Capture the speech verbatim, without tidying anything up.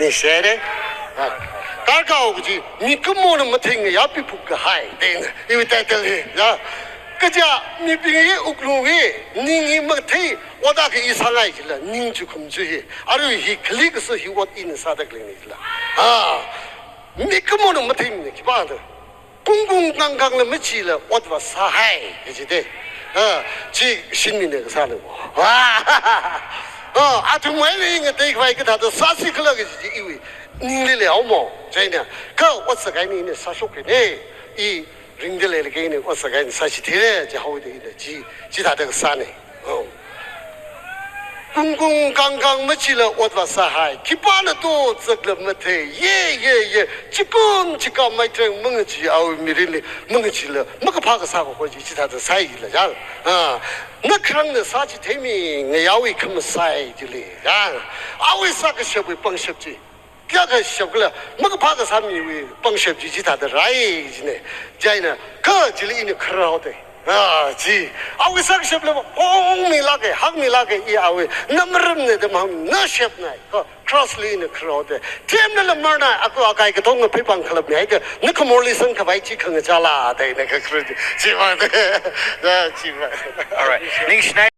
Ningshire. Ah. Darkar kaji, mikumona mathei ngayā piphuk kahai, deng, iwui title hi, ya. Kaja, mibing hi wuklung hi, ning hi mathei, ot akha i sāngai jila, ning chukhum chu hi. Arui hi khali kaso hi ot ina sāda khalei ni jila. Ah. Mikumona mathei mina khipāna. Kungkung kangkangla machila otva sāhai, kaji de. Ah, chi shinmina kasāna. Ah, ah, athumwuili ngatei khavai kathāda sāsi khala kaji chi iwui ningli leihaomo. Chieina, kha ot sākahaina ina sāshokhaina. I ringda leilakha ina ot sākahaina sāchithei, jihaoda ina chi, chithāda kasāna. Oh. Kungkung kangkang machila otva sāhai. Khipāna to zakla mathei. Ye, ye, ye. Chikum chikam maitreng mangachee awui mirinli. Mangacheela makaphā kasā kaho chi chithāda sāi jila jang. Ah. Na kharangna sāchitheimi ngayāwui khamasai jili jang. Awui sākashapwui pangshap chi. Kayākha shap khala, makaphā kasā miwui pangshap chi chithāda rai jina. Chieina, kha chili ina khararhaoda. Ah, chi. Awui sākashapla hongmilāka, hāngmilāka, i awui namaramna da mahāng, nashapna. Kha cross li ina khararhaoda. Themnala marna, aku akai katonga pheipāng khalapna haida, na khamorli sangkhavai chi khangachāla, da ina kakharar chi. Chi ma da. Da, chi ma. All right. Ningshinai